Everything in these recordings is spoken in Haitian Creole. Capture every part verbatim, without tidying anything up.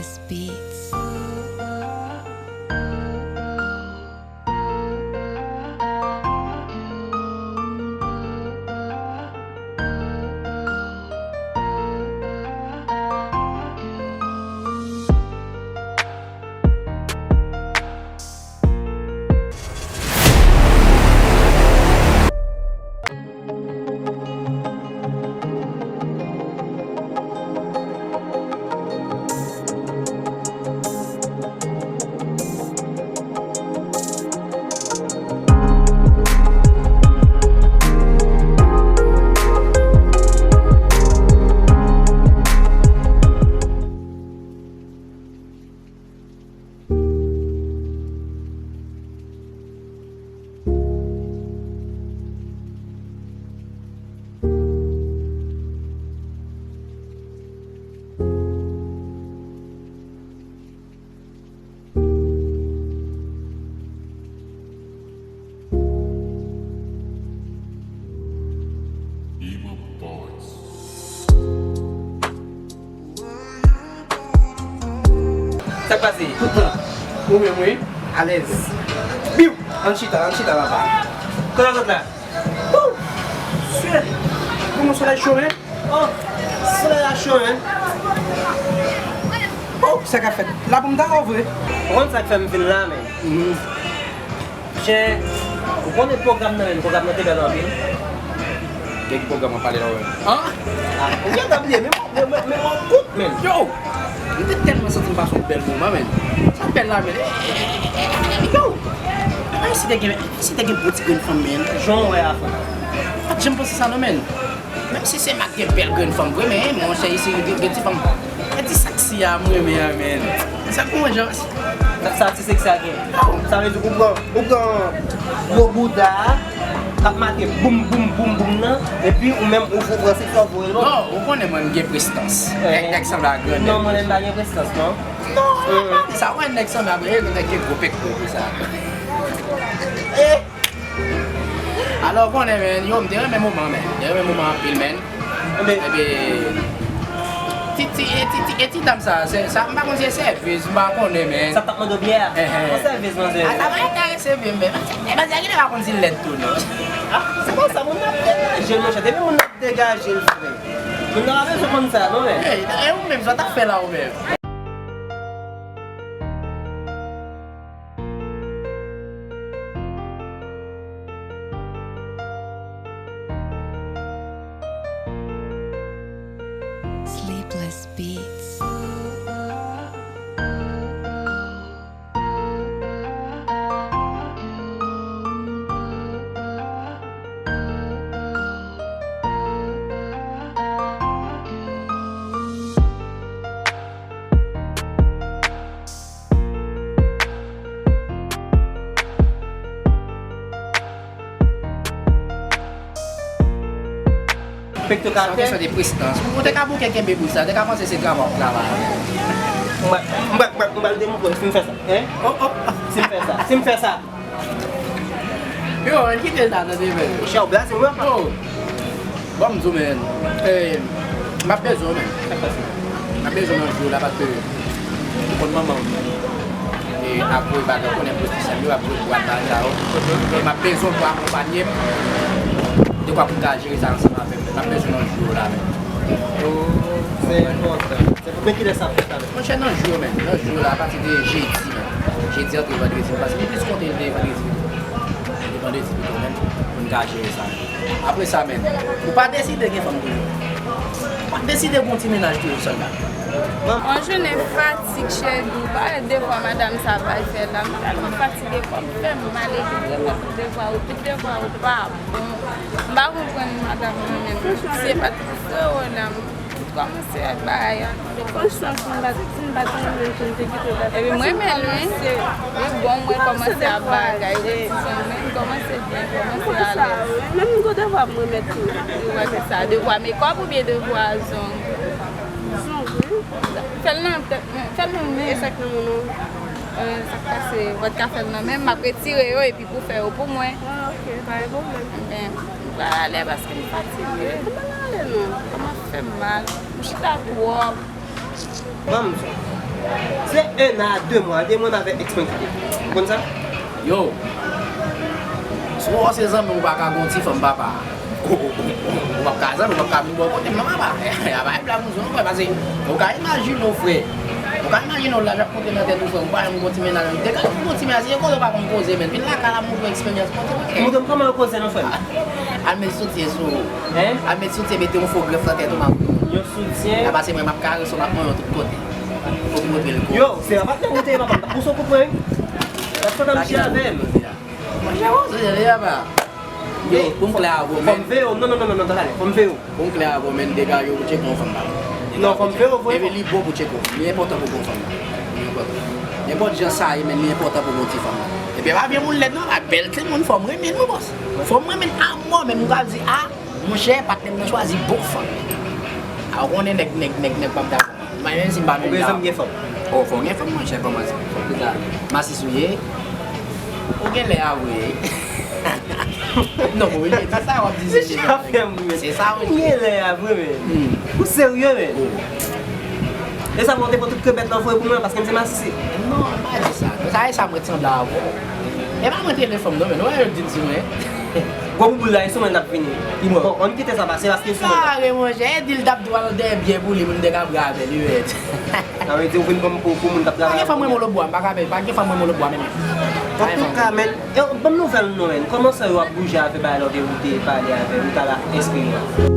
Beats. Sa k pase? Tout tan. Ou menm, wi. Alèz. Biw! Ann chita, ann chita, papa. Kote w sot la? Woo! Sè! Kòman solèy cho, men? Oh! Solèy la cho, men. Oh! Sa k ap fèt? La pou m ta wè w vre. Ou konn sa k fè m vin la, men? Mhm. Chen, ou konnen pwogram nan menm, pwogram nan te bèl anpil. De ki pwogram w ap pale la, wè? An? Ah, ou gentan bliye, men, men, men, men, men, kout, men. Yo! M te tèlman santi m pase yon bèl moman, men. Sa bèl la, men. Yo! Ay, si te gen, si te gen bon ti grenn fanm, men. Jan w wè a, frè. Pa t janm panse sa, non, men. Menm si se m ak gen bèl grenn fanm vre, men, monchè, isi, gen, gen ti fanm. Gen ti saksi a, m renmen an, men. Sa k mwen, jan. Sa, sa ti seksi a gen. Sa vle di ou pran, ou pran gwo bouda a, k ap make boum, boum, boum, boum nan, epi ou menm ou, ou pran seksi a, ou voye l bò. Non, ou konnen mwen, m gen prestans. Eh. Nèg, nèg sanble a grandèt. Non, mwen menm pa gen prestans, non. Non, pa di sa, wè, nèg sanble a, e, nèg gen gwo pek gwo pou sa. Eh! Alò, ou konnen, men, yo, m te renmen moman, men. M te renmen moman anpil, men. Epi, ti, ti, e ti, ti, e ti dam sa, se, sa, m pa konn si se sèvis, m pa konnen, men. Sa t ap mande w byè a? Ehè. Yon sèvis, manzè. A, sa pa enterese m, men. E, manzè, genlè pa konn si l lèd tou, non. Ah, se pa sa, moun nan ap degaje l, monchè. Depi moun nan ap degaje l, frè. Moun nan pa bezwen konn sa, non, men. Ey, e ou menm, sa w t ap fè la, ou menm? Sleepless Beats. Pek tou ka fè. Se yon kesyon de prestans. Ou te ka bouke kenbe bouch la, te ka panse se travay w ap travay. M pral, m pral, m pral, m pral demontre w si m fè sa. Hein? Oh, oh. Si m fè sa. Si m fè sa. Yo, ann kite sa, tande, men. Chè, w blaze mwen. Yo. Ban m di w, men. Eh, m ap bezwen w, men. Sa k pase? M ap bezwen w nan jou la, paske ou konn manman w. E ap voye bagay, ou konnen pwostisyè yo ap voye bwat bagay sa yo. E m ap bezwen w pou akonpanye m. Dekwa pou m ka jere sa ansanm avè m. M ap bezwen w nan jou la, men. Oh, se enpòtan. Se pou, men kilè sa ap fèt avè m? Monchè, nan jou yo, men. Nan jou yo la, apati de jedi, men. Jedi antre vandredi, paske m plis konte l de vandredi pito. De vandredi pito, men, pou n ka jere sa, men. Apre sa, men, ou pa deside gen fanm toujou. Ou pa deside gon ti mennaj toujou, sòlda. Yon jounen fatig, cheri. Ou pa wè devwa madanm sa bay fè la. M tèlman fatige, kò m fè m mal, epi vreman pou devwa yo, tout devwa yo pa bon. M pa konprann madanm nan menm. Se pa tout frero la. M kòmanse wè bagay an. Franchman, si m pa, si m pa t renmen l tou, m te kite l avè l. Epi m renmen l, wi. Li bon, mwen kòmanse ap bagay, wi, ti zanmi, m kòmanse byen, kòmanse alèz. Menm kote vwa m remèt tou. Ou wè, se sa, devwa mekòp oubyen devwa zong? Zong, wi. Fè l nan tèt mwen, fè l nan men. E sa k nan men w? Eh, sa k pase? Ou pa t ka fè l nan men m, m ap retire yo, epi pou fè yo pou mwen. Ah, ok, pa gen pwoblèm. Ebyen, m pral ale paske m fatige. Ou pa nan ale non. Kò m ap fè m mal. M chita twòp. Ban m sa. Se en an a de mwa, de mwa m avèk ex mwen kite. Ou konn sa? Yo, si w wè se zanmi w pa ka gon ti fanm papa. Ou p ap ka zanmi, ou p ap ka vin bò kote m non papa. A pa yon blag m sou non frè, paske ou ka imajine w frè. Ou ka imajine w laj ap monte nan tèt ou frè, ou pa janm gon ti mennaj. Degaje w gon ti mennaj, se koze w pa konn poze menn. Vin lakay la montre w eksperyans monte w frè. Montre m kòman yo koze non frè. Al met soutyen sou ou. Hein? Al met soutyen, mete yon fo grèf nan tèt ou m ap. Yon soutyen? A pase mwen m ap karese w, m ap manyen w tout kote. Fòk ou montre l kou. Yo, se pa patnè ou te ye papa, m t ap pouse w kout mwen wi. L ap fè tann m chire avè m. Mwen chè ou se jere ya pa. Yo, pou m klè avè w, fò m veye w. Non, non, non, non, non, tande, fò m veye w. Pou m klè avè w, menn, degaje w pou tcheke yon fanm pa. Non, fò m veye w vre. Epi li bon pou tcheke w. Li enpòtan pou gon fanm. Li enpòtan. Nenpòt jan sa ye, menn, li enpòtan pou gon ti fanm. Epi pa vye moun lèd non, pa bèl ti moun, fò m renmen l wi bòs. Fò m renmen l amò, menn, m ka di a. Monchè, patnè m nan chwazi bon fanm. A, ou konnen nèg, nèg, nèg, nèg pa m dakò. Mwen menm si m pa menm la. Ou bezwen m gen fanm. O, fò w gen fanm, monchè, kòman sa? Fò w gen fanm. Masis ou ye? Ou gen lè a vre. Non, mwen vle di sa w ap di se deja. Se sa, wi. M gen lè a vre, men. Ou serye, men? E sa, mwen te pran tout krevèt lan voye pou mwen, paske m se masisi. Non, m pa di sa. Sa e sa mwen t sanble avè w. E pa mwen te rele fanm non, men nou wè yo di m sou mwen. Gwo bouboul la, e sou mwen l t ap vini. Bon, ann kite sa pase, paske e sou mwen l t ap vini. Kare, monchè, e di l t ap dwe al dèyè byè pou li, pou m te ka bwè avè li, mèt. Sa vle di, ou vin pran m pou, pou moun k ap travay. Pa gen fanm mwen molo bwa, m pa ka, pa gen fanm mwen molo bwa, men. Antouka, men, yo, ban m nouvèl nou, men. Kòman sa yo ap bouje avè bagay la, ou te, ou te pale avè, ou t al a espri an?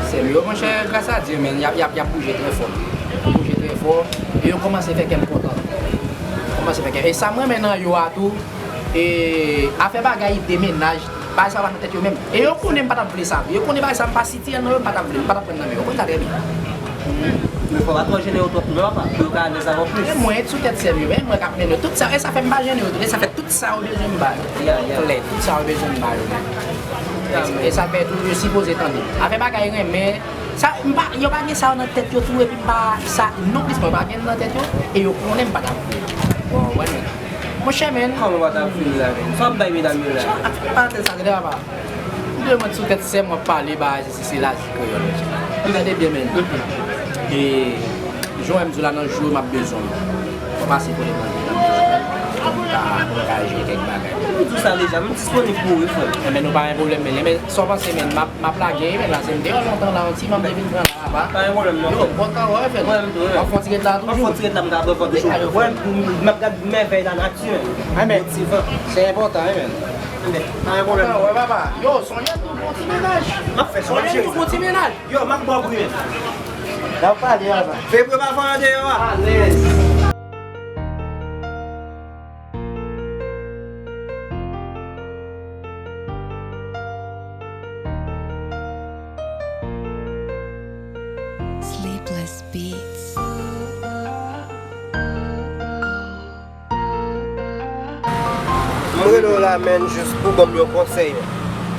Sè m yo, monchè, gras a Dye, men, y ap, y ap, y ap bouje trè fò. Y ap bouje trè fò. E yo kòmanse fè kè m kontan. Yo kòmanse fè kè. E sa m renmen nan yo a tou, e afè bagay de mennaj, bagay sa pa nan tèt yo menm. E yo konnen m pa t ap vle sa. Yo konnen bagay sa m pa sitirèl nan yo, m pa t ap vle, m pa t ap pran nan men yo. Yo konn sa trè byen. Men fò w pa twò jene yo twòp non, papa, pou yo ka alèz avè w plis. E mwen, sou tèt sè m yo, men mwen k ap mennen yo. Tout sa, e sa fè m pa jene yo tou. E sa fè tout sa yo bezwen m ba yo. Klè, tout sa yo bezwen m ba yo. E, e sa fè tou, yo sipoze tande. Afè bagay renmen, sa, m pa, yo pa gen sa yo nan tèt yo tou, epi m pa, sa, non plis mwen pa gen nan tèt yo, e yo konnen m pa t ap vle. Bon, wè, men. Monchè, men. Kòman w pa t ap vle la, men? Sa w ap bay medam yo la? Monchè, afè pa tèt sa, tande papa. M demann sou tèt sè m w ap pale, ba, se, se laji kreyòl, monchè. Tande byen, men. E, jan w wè m di w la nan jou, m ap bezwen w. Fò pase kote m nan jou, m ap bezwen w. Pou m ka, pou m ka jwe kèk bagay. M di w sa deja, m disponib pou ou, wi, frè m. Enben, nou pa gen pwoblèm, men. Enben, sa w panse, men, m ap, m ap lage, men, la, se m deyò lontan la, yon ti manm te vin pran la, apa. Pa gen pwoblèm, non. Yo, bon travay, frè. Mwen menm tou, wi. W ap fè yon ti ret la toujou? W ap fè yon ti ret la, m ka pran vant toujou. Mwen, m ap gad mèvèy la nati, men. Enben, se enpòtan, wi, men. Enben, pa gen pwoblèm. Bon travay, papa. Yo, sonje tou bon ti mennaj. M ap fè sa, m ap jere sa. Sonje tou bon ti mennaj. Yo, m ap ba w pri, men. N ap pale, apa. Fè pou yo pa fè an deyò a. Alèz. Sleepless Beats. M rele w la, menn, jis pou ban m yon konsèy, menn.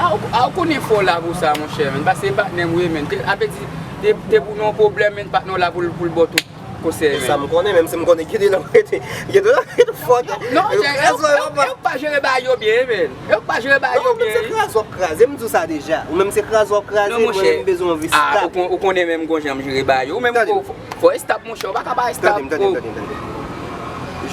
A, ou, a, ou konnen fò w la pou sa, monchè, menn. Paske patnè m ou ye, menn. Te, a vle di, te, te pou nou yon pwoblèm, menn, patnè w la pou l, pou l ba w tout konsèy, menn. E sa m konnen, menm si m konnen gen de lè w rete, gen de lè w rete fò. Non, e, e, e, e, ou pa jere bagay yo byen, menn. E ou pa jere bagay yo byen. Non, ou menm se kraze w ap kraze, m di w sa deja. Ou menm se kraze w ap kraze, mwen menm m bezwen yon vi stab. A, ou kon-, ou konnen menm gon jan m jere bagay yo. Ou menm fò, fò estab, monchè, ou pa ka pa estab. Tande m, tande m, tande m, tande m.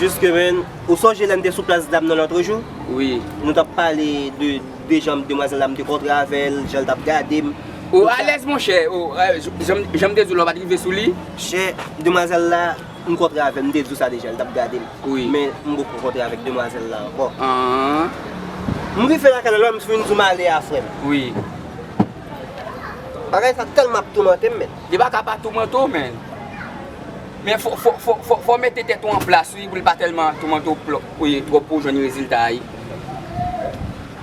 Jiske, menn, ou sonje lè n te sou plas dam nan lòt jou? Wi. Nou t ap pale de, de jan demwazèl la, m te kontre avè l, jan l t ap gade m. Ou alèz, monchè. Ou, e, jan, jan m te di w la, ou pa t rive sou li? Chè, demwazèl la, m kontre avè l, m te di w sa deja, l t ap gade m. Wi. Men, m poko kontre avèk demwazèl la ankò. An. M rive lakay la, lè m fin di w m ale a, frè m. Wi. Bagay sa tèlman ap toumante m, men. Li pa ka pa toumante w, men. Men fò, fò, fò, fò, fò w mete tèt ou an plas, wi, pou l pa tèlman toumante w plo-, wi, twòp pou w jwenn rezilta a, wi.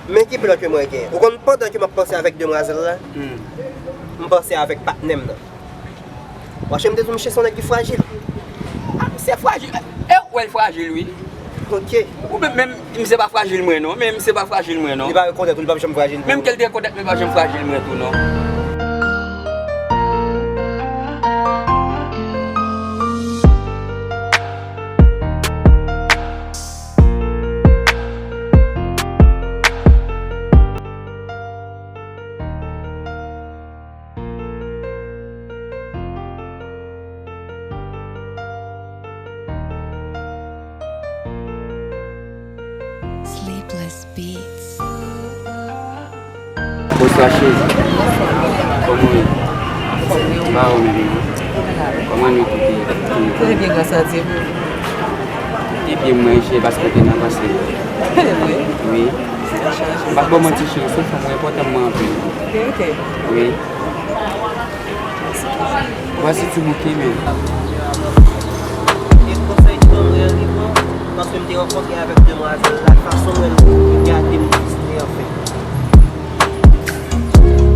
Men ki plan ke mwen gen. Ou konn pandan ke m ap panse avèk demwazèl la, m panse avèk patnè m nan. Ou wè m te di w, misye se yon nèg ki frajil. Ah, misye frajil. E ou wè l frajil, wi. Ok. Ou menm, menm, misye pa frajil mwen, non. Men misye pa frajil mwen, non. Li pa rekonèt ou, li p ap janm frajil pou ou. Menm ke l te rekonèt mwen, li p ap janm frajil mwen tou, non. Sleepless Beats. Bonswa cheri. Kòman w ye? Ba ou menm. Kòman nou tout ye? Trè byen, gras a Dye. Te byen mwen cheri paske w te nan panse m. Wi. M p ap ba w manti cheri, se fanm ou enpòtan pou mwen anpil. Verite. Wi. Voici ti bouke men. E konsèy ki ban mwen an li bon, paske m te rankontre avèk demwazèl la, fason mwen l gade m distre anfen.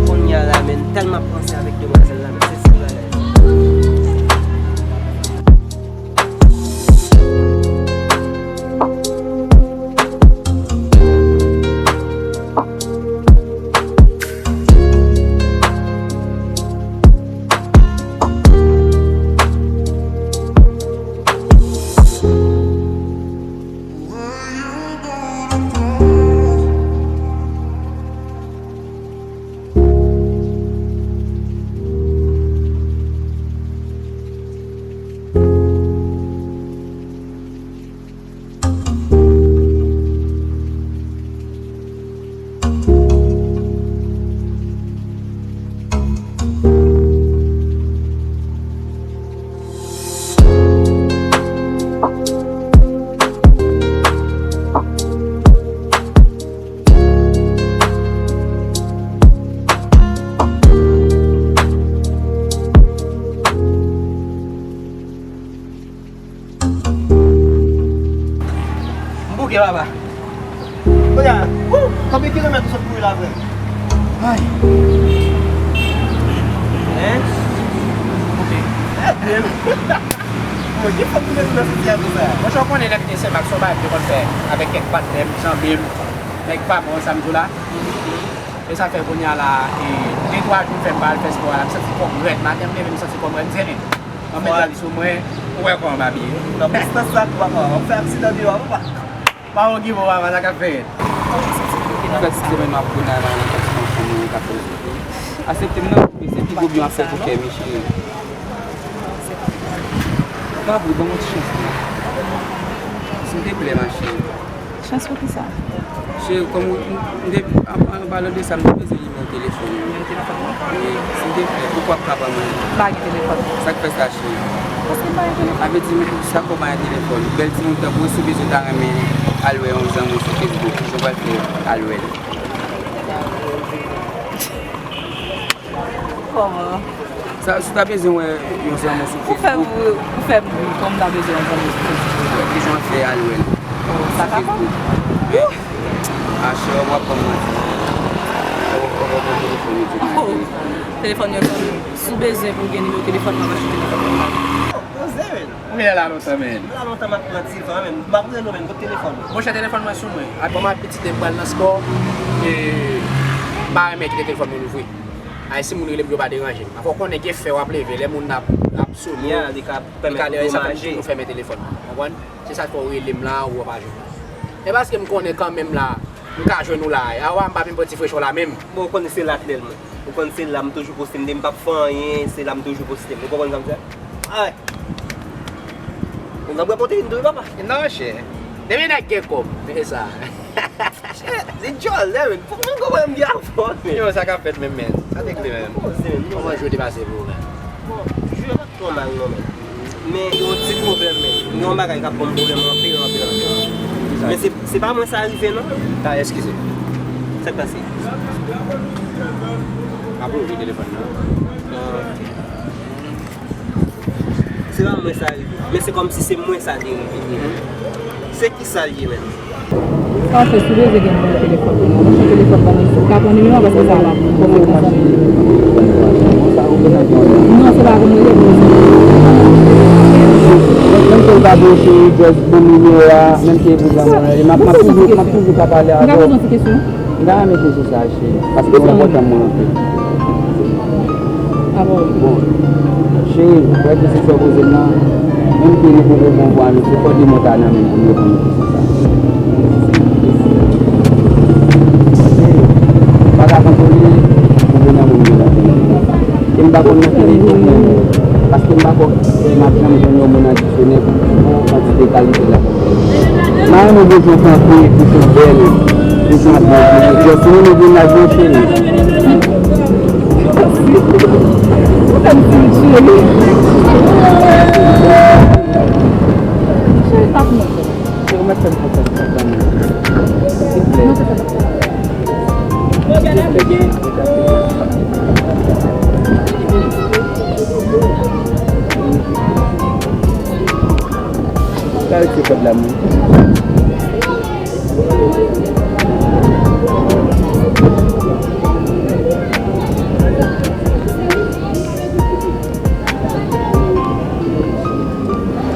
Kounye a la, men, tèlman ap panse avèk demwazèl la, men se sèl bagay. M bouke, papa. Kounye a, wou, konbyen kilomèt ou sot kouri la, frè m? Ay. Hein? Bouke. Mwen, ki fòk ou met nan sitiyasyon sa a? Monchè, ou konnen lè m te Senmak, se yon bagay m te konn fè avèk kèk patnè m, zanmi m, nèg pa bon, sa m di w la. E sa fè kounye a la, e, de twa jou m fè m pa al fè spò a la, m santi kò m rèd. Maten m leve, m santi kò m rèd, m di, en, en. Mwen met lavi sou mwen, ou wè kòman m abiye. Nan distans sa tou, papa, w ap fè aksidan deyò a, papa. Pa okipe w, papa, sa k ap fèt. Sa fè ti semèn m ap konnen la, nan kontinasyon mwen k ap fè. Aksepte m nan, se pi gwo byen w ap fè pou kè m, cheri. Tanpri, ban m yon ti chans non. Silvouplè, ma chérie. Chans pou kisa? Cheri, kòm ou, m, m te, an, an palan de sa, m te bezwen nimewo telefòn ou. Nimewo telefòn mwen? Wi, silvouplè, ou kwè w ap ka ban mwen? M pa gen telefòn. Sa k fè sa, cheri? Paske m pa gen telefòn. Sa vle di, sa k fè w pa gen telefòn? Bèl timoun tankou w, si w bezwen ta renmen al wè yon zanmi w sou Facebook, jan w pral fè al wè l? Kòman? Sa, si w ta bezwen wè yon zanmi w sou Facebook. Ou fè m ri, ou fè m ri, kòm m ta bezwen yon zanmi sou Facebook. Ou bezwen fè al wè l. Oh, sa ka fèt? Sou Facebook. Wi. A, cheri, w ap ban m manti. W ap, w ap, w ap pran telefòn yo tou. Oh, telefòn yo tou. Si w bezwen pou w gen nimewo telefòn mwen, m achte telefòn mwen. Poze, men. Ou gen la lontan, men. La lontan m ap pran ti van, men. M ap rele w, men. Kote telefòn ou? Monchè, telefòn mwen sou mwen. Ak bon, m ap pitit, m pral nan spò. E m pa renmen kite telefòn mwen ouvri. Ay, si moun rele m, yo pa deranje m. Paske w konnen gen fè w ap leve, lè moun ap, ap sone w, li ka pèmèt ou domaje. Sa fè m toujou fèmen telefòn mwen. Konprann? Se sa k fè w rele m la, ou pa jwenn mwen. E paske m konnen kanmenm la, m ka jwenn ou la. A wa, m pa vin pran ti frechè w la menm. Bon, ou konnen se la klè l mwen. Ou konn se la m toujou poste m di m p ap fè anyen, se la m toujou poste m. Ou konprann sa m di a? Ay. Ou nan bwè pwoteyin tou wi papa. Non chè. Depi nèg gen kòb, e sa. Chè, li djòlè men. Fòk mwen konprann m gen avè w men. Yo, sa k ap fèt menm men. Sa te klè menm. Poze menm non. Kòman jou te pase pou ou menm? Bon, jou yo pa t twò mal non men. Men yon ti pwoblèm men. Gen yon bagay k ap ban m pwoblèm anpil, anpil, anpil. Men se, se pa mwen sa rive non. Ta eskize. Sa k pase? M ap louvri telefòn nan. Ah, ok. Se pa mwen sa rive. Men se kòmsi se mwen sa te rive. Se kisa l ye menm? Sa w fè, si w bezwen gen nimewo telefòn mwen, ou pran telefòn ban mwen, ou ka pran nimewo a, paske sa pa pou konfidans an. Non, se pa pou mwen rele pou. Menm si w pa vle, cheri, just ban m nimewo a, menm si e pou zanmi w, m ap, m ap toujou, m ap toujou ka pale avè w. M ka poze yon ti kesyon? M ta renmen poze sa, cheri, paske ou enpòtan pou mwen anpil. Bon, cheri, ou wè kesyon sa w poze m nan, menm ke nou poko bon pou amitiye, fò de mo ta nan men m pou m reponn ou kesyon sa. Cheri, m pa ka kontwole pwoblèm nan menm nan tèt mwen. E m pa konn nan ki nivo pou m, paske m pa kwè m ap janm jwenn yon mo nan disyonè pou bon kantite kalite la. Mwen, mwen bezwen kanpe, kesyon bèl, kesyon bèl. Jèsine, mwen vin la, jan cheri. Ou fè m ti cheri. Cheri, pa pran sa, pa pran. Silvouplè. Ka retire kòd la, mwen.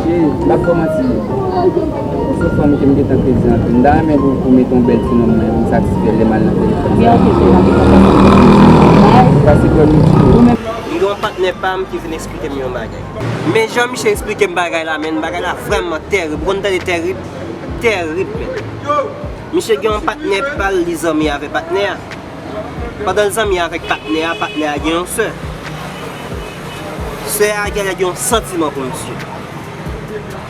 Cheri, m ap fè w manti. Ou se fanm ke m gentan kreze anpil. M ta renmen pou, pou mete yon bèl ti non mwen, pou m satisfè lè m al nan telefòn. Pase kwè m. M gen yon patnè pa m ki vin eksplike m yon bagay. Men jan misye eksplike m bagay la, men bagay la vrèman tèrib. Ou konn tande tèrib? Tèrib, men. Misye gen yon patnè pa l, li zanmi avè patnè a. Pandan l zanmi avèk patnè a, patnè a gen yon sè. Sè a genlè gen yon santiman pou misye.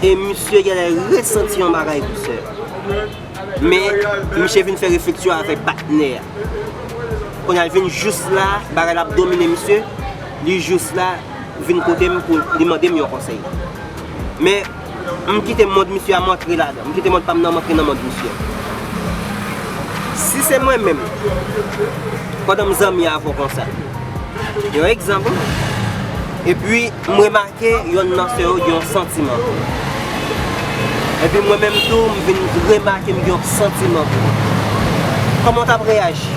E misye genlè resanti yon bagay pou sè a. Men, misye vin fè refleksyon avèk patnè a. Kounye a l vin jous la, bagay la ap domine misye, li jous la, vin kote m pou li mande m yon konsèy. Men, m kite mond misye a, m antre ladan. M kite mond pa m nan, m antre nan mond misye. Si se mwen menm, pandan m zanmi avè w konsa, yon egzanp, epi m remake yonn nan sè yo gen yon santiman pou ou. Epi mwen menm tou, m vin remake m gen yon santiman pou ou. Kòman w t ap reyaji?